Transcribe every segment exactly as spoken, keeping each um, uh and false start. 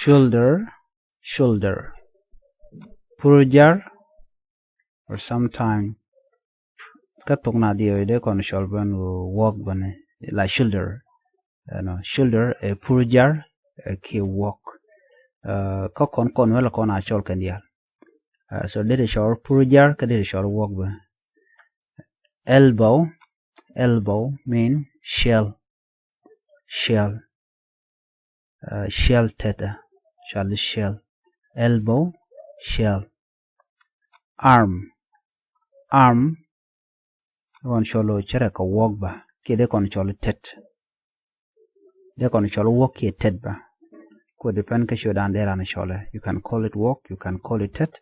Shoulder, shoulder. Pur jar, or sometime kä thok na diɛ wee dee kɔn cɔl ben wä walk ben la shoulder. Ɛnɔ, shoulder ɛ pur jar ɛ kiɛ walk. Kä kɔn kɔn wee la kɔn a cɔl kɛn diaal. So dee dee cɔl pur jar kä dee dee cɔl walk ben. Elbow, elbow mean ciɛl. Ciɛl. Ciɛl tetdä, cɔal i̱ ciɛl. Elbow, ciɛl. Arm, arm. Kɔn cɔl ɔ cärɛ kɛ walk bä kiɛ dee kɔn cɔl i̱ tet. Dee kɔn cɔl walk kiɛ tet bä. Kɛ depend kä ciötdan dee ran cɔl ɛ. You can call it walk, you can call it tet.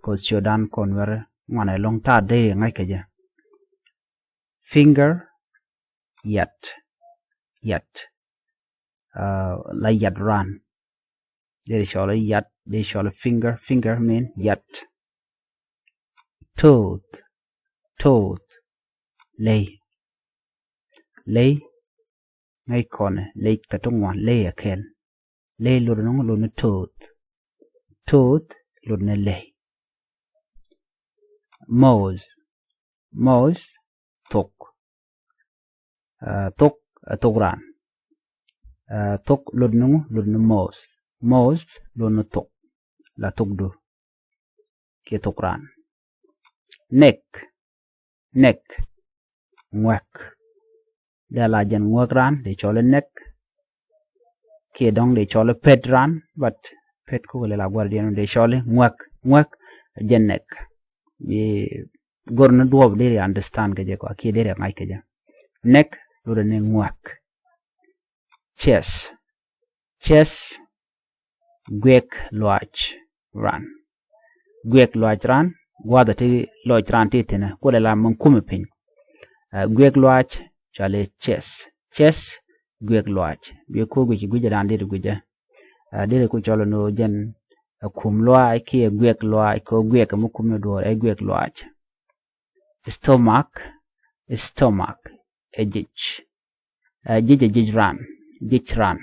Kɛ ciötdan kɔn wɛrɛ ŋuan ɛlɔ̱ŋ ta̱a̱ dee ŋa̱c kɛ jɛ. Finger, yat, yat. La yat ran. Dee cɔl yat, dee cɔl finger, finger mean yat. Tooth, tooth. Ley, ley. Ŋäc kɔnɛ ley kɛ ti ŋuan, ley ɛ kɛl. Ley lot ni ŋu? Lot ni tooth. Tooth lot ni ley. Mouth, mouth, thok. Thok ɛ thok ran. Thok lot ni ŋu? Lot ni mouth. Mouth lot ni thok, la thokdu kiɛ thok ran. Neck, neck, ŋuɛk. Dee la jɛn ŋuɛk ran, dee cɔl i̱ neck. Kiɛ dɔ̱ŋ dee cɔl i̱ pet ran, but pet kukɛ lɛ la gua̱r diɛn dee cɔl i̱ ŋuɛk, ŋuɛk jɛn neck. Bi go̱r ni duɔɔp deri understand kɛ jɛ kɔ kiɛ deri ŋa̱c kɛ jɛ. Neck lot ni ŋuɛk. Chest, chest, guiɛk luaac ran. Guiɛk luaac ran, gua̱a̱th ti luaac ran ti thi̱n ɛ, kulɛ la min kumɛ piny. Guiɛk luaac cɔal i̱ chest. Chest, guiɛk luaac. Bi ko̱ guic guic dan deri guic ɛ. Deri ku cɔl ni jɛn ɛ kum luaac kiɛ guiɛk luaac kɛ guiɛk mi kum ni duɔɔr ɛ guiɛk luaac. Stomach, stomach, ɛ jic. Jic ɛ jic ran, jic ran.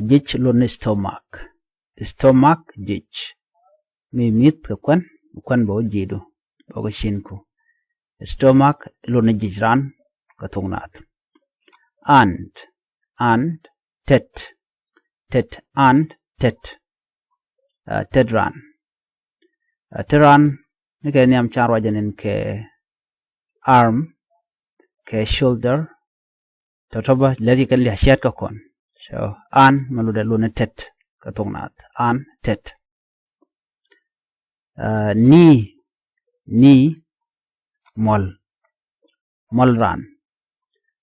Jic lot ni stomach. Stomach, jic. Mi mi̱th kɛ kuän, kuän bɛ wä ji̱du, bɛ wä kɛ cinku. Stomach lot ni jic ran kɛ thok naath. Hand, hand, tet. Tet, hand, tet. Tet ran. Tet ran ni kɛ nhiam can ruacɛ nin kɛ arm, kɛ shoulder. Tɔ̱tɔ̱ bä lɛt kɛ lia̱ ciɛt kä kɔn. So hand mɛ lotdɛ lot ni tet kɛ thok naath. Hand, tet. Knee, knee, muɔl. Muɔl ran.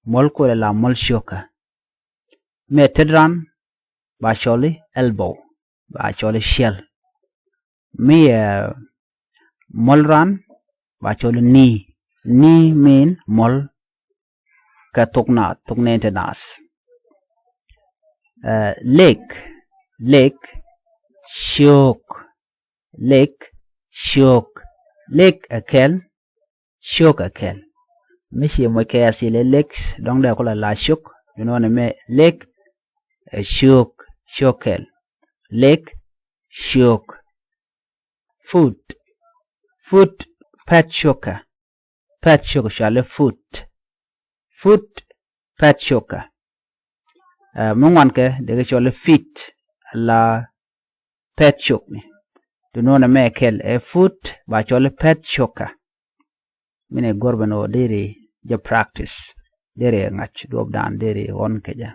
Muɔl kulɛ la muɔl cio̱kä. Mi ɛ tet ran ba cɔl i̱ elbow, ba cɔl i̱ ciɛl. Mi ɛ muɔl ran ba cɔl i̱ knee. Knee mean muɔl kɛ thok naath, thok nɛɛni ti naath. Leg, leg, ciöök. Leg, ciöök. Leg ɛ kɛl, ciöök ɛ kɛl. Mi ci moc kɛ a thilɛ leg dɔ̱ŋ dee kulɛ la ciök. Duŋni mɛ leg ɛ ciöök, ciöök kɛl. Leg, ciöök. Foot, foot, pɛt ciökä. Pɛt ciökä cɔal i̱ foot. Foot, pɛt ciökä. Mi ŋuan kɛ dee kɛ cɔl i̱ feet, la pɛt ciökni. Duŋni mɛ kɛl ɛ foot ba cɔl i̱ pɛt ciökä. Minɛ go̱r ben ɣöö deri jɛ practice, deri ŋa̱c duɔ̱ɔ̱pdan deri ɣɔn kɛ jɛ.